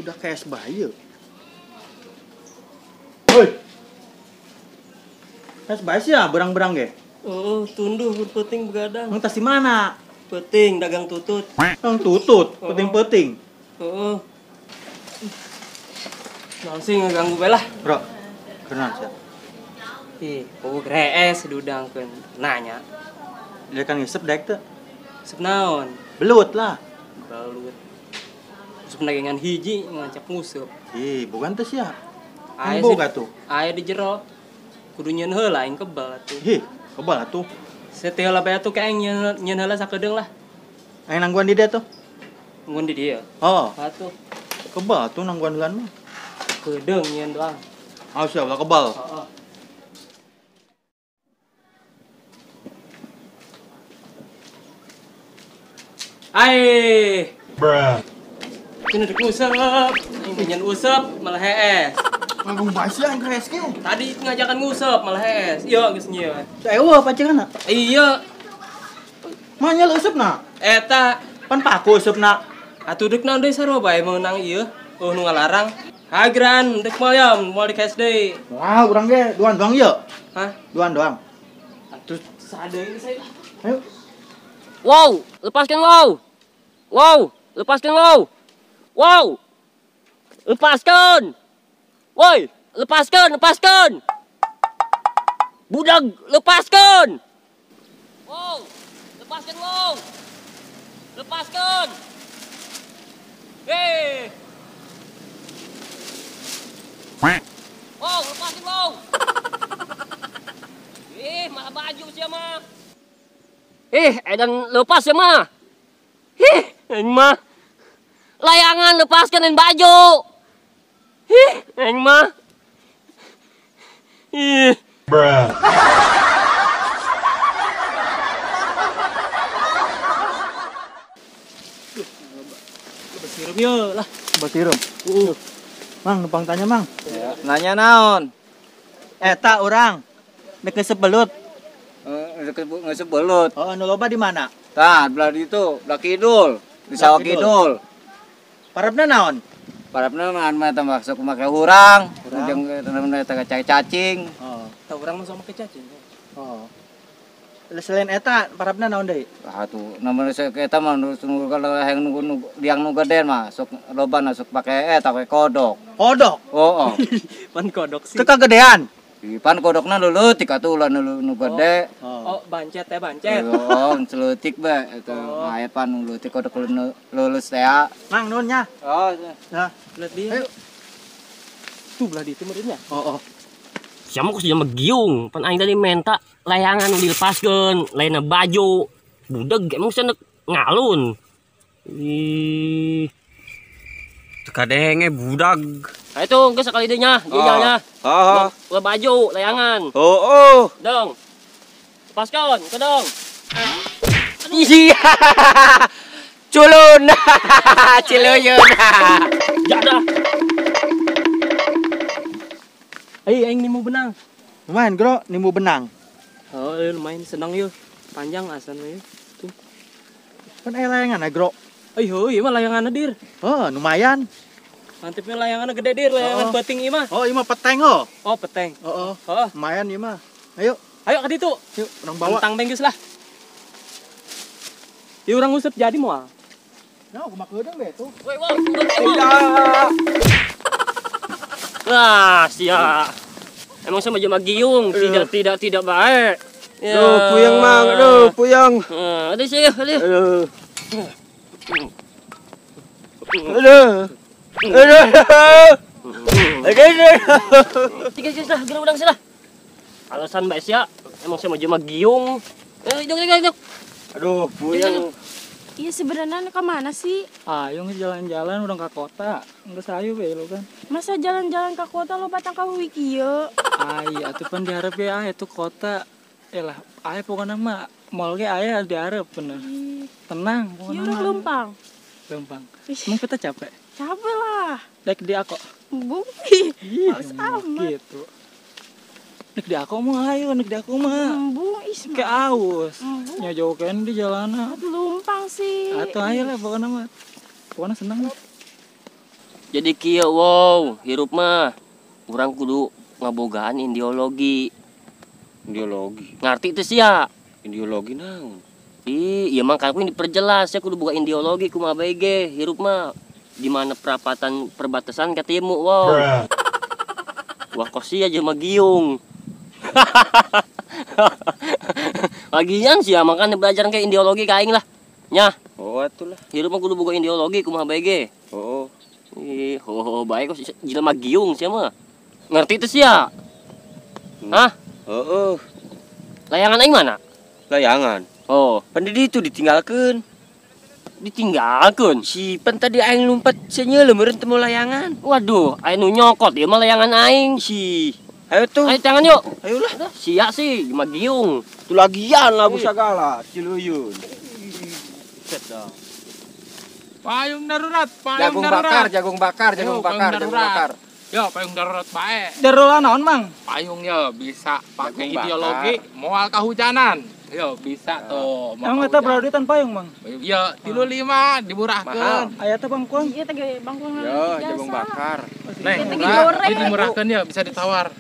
Udah kayak sebaya. Woi. Kayak sebaya sih ya berang-berang ge. Oh, tunduh berpeting begadang. Ngetas di mana? Peting dagang tutut. Dagang tutut, peting-peting. Heeh. Naon sih ngeganggu bae lah. Bro. Kenal sih. Ih, puguh rees dudangkeun nanya. Dia kan ngisep daek teu. Ngisep naon? Belut lah. Belut. Ngusep dagangan hiji ngacak ngusep. Ih, bukan teh sia. Aya boga tuh. Aya di jero. Kudu nyeun heula aing kebal atuh. Ih, kebal atuh. Setia heula bae atuh ka aing nyeun heula sakedeung lah. Aing nangguan di dia tuh. Nangguan di dia? Oh. Atuh. Kebal atuh nangguan heulaan mah. Kedeung nyeun doang. Ah, siap lah kebal. Heeh. Ai. Bruh. Ini dek usep, ini nyen usep malah hees. Nganggung basi aing hees ge. Tadi ngajakan ngusep malah hees. Iya geus nyieun. Eueuh pacengan. Iya. Mah nya usepna? Eta pan paku usepna. Atuh deuk naon deui sarua bae meunang ieu. Oh nu ngalarang. Hagran deuk moal ya, moal di hees deui. Wah, urang ge duan doang ieu. Hah? Duan doang. Atuh sadeung saya. Ayo. Wow, lepaskan wow. Wow, lepaskan wow. Wow. Lepaskan. Woi, lepaskan, lepaskan. Budak, lepaskan. Wow, lepaskan wow. Lepaskan. Hei. Wow, lepaskan wow. Ih, malah baju sia mah. Ih, edan lepas ya mah. Ih, aing mah. Layangan lepaskan dan baju. Ih, aing mah. Ih. Bruh. Duh, loba sirum yo lah. Loba sirum. Mang, numpang tanya, Mang. Ya. Nanya naon? Eta urang dek ngesep belut. Ngesep belut. Oh, anu loba di mana? Tah, belah ditu, belah kidul, di sawah kidul. Parepna naon? Parepna naon mah teh sok make hurang, jeung eta cacing. Oh, tah urang mah sok make cacing. Oh. Selain eta parepna naon deui? Ah tuh, namanya sok eta mah nu kalau hayang nunggu liang nu gede mah sok loba na sok pake eta pake kodok. Kodok? Oh, oh. Pan kodok sih. Teu kagedean. Pan kodokna leutik atuh ulah nu gede. Oh, bancet ya bancet. Oh, leutik bae eta aya pan nu leutik kodok leuleus teh. Mang nuhun nya. Oh, nah, lihat dia. Ayo. Tuh belah ditu meureun nya. Oh, oh. Sia mah kudu jelema giung, pan aing tadi menta layangan nu dilepaskeun, lainna baju. Budeg emang sia ngalun. Ih. Teu kadenge budag. Nah itu geus sakali deui nya, nya. Heeh. Ulah baju, layangan. Heeh. Dong. Lepaskan, ke dong. Iya. Culun. Ciluyun. Jadah. Eh, aing nimu benang. Lumayan, Bro, nimu benang. Oh, lumayan senang yeuh. Panjang asan yeuh. Tuh. Kan aya layangan, Bro. Eh, heuh, ieu mah layanganna dir. Oh, lumayan. Mantepnya layanganna gede dir, layangan peuting ieu mah. Oh, ieu mah peteng oh. Oh, peteng. Heeh. Heeh. Lumayan ieu mah. Ayo. Ayo ka ditu. Yuk, urang bawa. Tentang benggeus lah. Ieu urang ngusep jadi moal. Nah, kumaha keudeng be tuh. Woi, woi. Wah, sia. Emang sama jelema giung, tidak baik. Ya. Duh, puyeng Mang, aduh, puyeng. Heeh, aduh sih, aduh. Aduh. Aduh. Aduh. Aduh. Tiga lah, geura udang sih lah. Alasan bae sia, emang sama jelema giung. Duduk, duduk, duduk. Aduh, puyeng. Iya sebenarnya ke mana sih? Ayo jalan-jalan udah ke kota, nggak sayu be lo kan. Masa jalan-jalan ke kota lo batang ka kieu? Ai atuh pan diharap ya itu kota. Elah, aya pokoknya mah mall ge aya diharap bener. Tenang pokoknya. Iya lumpang. Lumpang. Emang kita capek? Capek lah. Dek di aku. Bumi. Males amat. Gitu. Nek di aku mah ayo, nek di aku mah. Embung is mah. Kayak aus. Nya jauh kan di jalanan. Lumpang sih. Atau ayo lah pokoknya mah. Pokoknya seneng lah. Jadi kieu wow, hirup mah urang kudu ngabogaan ideologi. Ideologi. Ngarti teu sia? Ideologi naon? Ih, ieu mah kan diperjelas ya kudu boga ideologi kumaha bae ge hirup mah di mana perapatan perbatasan katimu wow. Wah kok sia jelema giung. Lagian sia makanya belajar kayak ideologi ka aing lah. Nyah. Oh atuh lah. Hirup mah kudu boga ideologi kumaha bae ge. Oh. Ih, ho bae kok jelema giung sia mah. Ngerti teu sia? Hah? Heeh. Layangan aing mana? Layangan. Oh, pan di ditu ditinggalkeun. Ditinggalkeun? Si pan tadi aing lompat senyeuleuh meureun temu layangan. Waduh, aing nu nyokot ieu mah layangan aing. Si. Ayo tuh. Ayo tangan yuk. Ayolah. Sia sih, mah giung. Tu lagian labu sagala, ciluyun. Set dong. Payung darurat, payung jagung darurat. Bakar, jagung bakar, jagung Yo, bakar, jagung bakar. Yo, payung darurat bae. Darurat naon, Mang? Payung yo bisa pakai jagung ideologi moal kahujanan. Yo bisa tuh. Emang eta berduitan payung, Mang? Iya, 35 dimurahkeun. Aya teh bangkuang? Iya teh bangkuang. Yo, jagung bakar. Neng, murah. Ini dimurahkeun ya, bisa ditawar.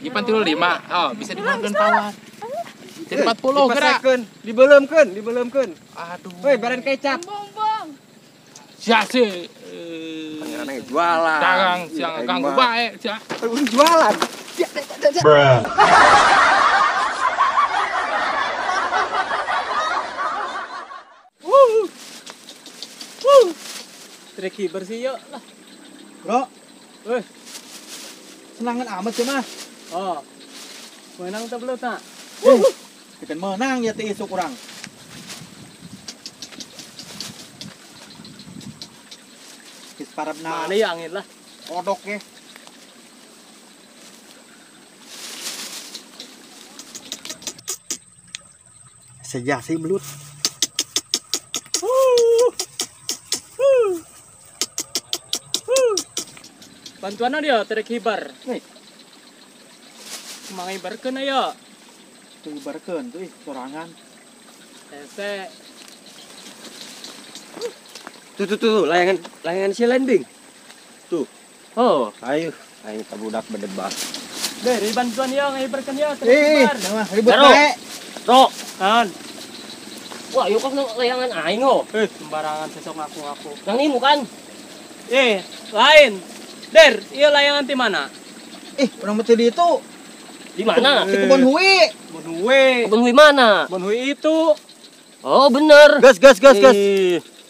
Ipan 35. Oh, bisa dimurahkeun tawar. Jadi 40 gerak. Dibeuleumkeun, dibeuleumkeun. Aduh. Woi, baren kecap. Bombong. Sia sih. Pangeran jualan. Dagang siang ganggu bae, sia. Jualan. Bruh. Treki bersih yuk lah. Bro. Woi. Senangan amat sih mah. Oh. Menang tak belum tak? Kita menang ya teh isu kurang. Kis parabna. Mana ya angin lah. Kodok ya. Sejak sih belut. Bantuan dia tarik hibar. Nih. Mangibarkeun aya. Tuh hibarkeun tuh ih sorangan. Hese. Tuh tuh tuh layangan layangan si lain bing. Tuh. Oh, ayo aing ka budak bedebak. Deh, bantuan ya ngibarkeun ya tarik hibar. Nah, ribut bae. Ro, kan. Wah, yuk kok layangan aing oh. Sembarangan sesok ngaku-ngaku. Nang ini bukan. Lain. Der, iya layangan di mana? Orang betul di itu. Di mana? Di kebun hui. Kebun hui. Kebun hui mana? Kebun hui itu. Oh, bener. Gas, gas, gas, gas.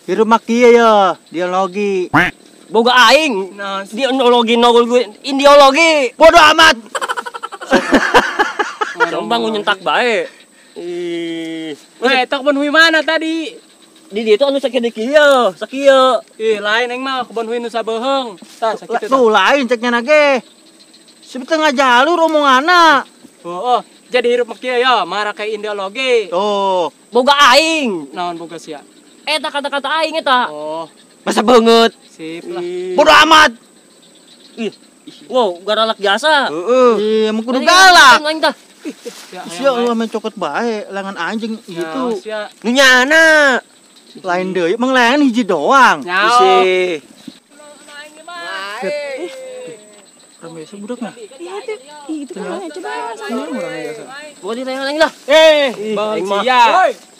Di rumah kia ya, dialogi. Boga aing. Nah, dialogi nogol gue, ideologi. Bodoh amat. Coba nyentak bae. Nah, itu kebun hui mana tadi? Di dieu anu sakieu kieu, sakieu. Ih, lain aing mah kebun hui nu sabeheung. Tah sakitu. Tuh lain ceknya nage. Sebetulnya jalur omonganna. Oh, jadi hirup mah kieu ya, marah kayak ideologi. Tuh, boga aing. Naon boga sia? Eta kata-kata aing eta. Oh, masa banget. Sip lah. Bodoh amat. Ih. Wow, garalak jasa. Heeh. Ih, emang kudu galak. Aing tah. Sia Allah main cokot bae, langan anjing gitu. Nu nyana. Lain deui, emang layangan hiji doang. Isi. Orang biasa budak mah. Iya itu, itu kan coba sama. Orang biasa. Buat di layangan lah. Bang sia.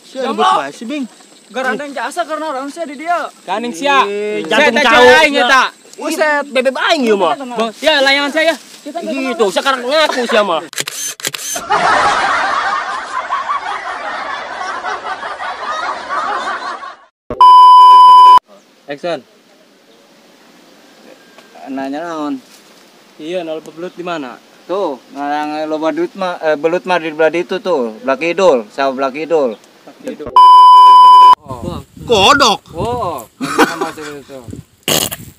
Sia ribut bae sih, Bing. Garandeng jasa karena orang sia di dia. Ganing sia. Jantung cau aing eta. Buset, bebek aing ieu mah. Ya layangan saya. Gitu, sekarang ngaku sia mah. Action. Nanya naon? Iya, nol belut di mana? Tuh, yang loba duit mah belut mah di belah itu tuh, belah kidul, sama belah kidul. Oh. Kodok. Oh,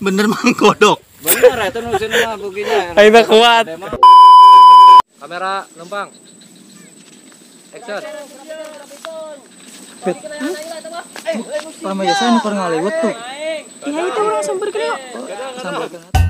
bener mang kodok. Bener itu nusin mah bukinya. Ayo kuat. Kamera lempang. Action. Pertama biasa nu keur ngalewat tuh. Ya itu orang samperkeun yuk. Samperkeun.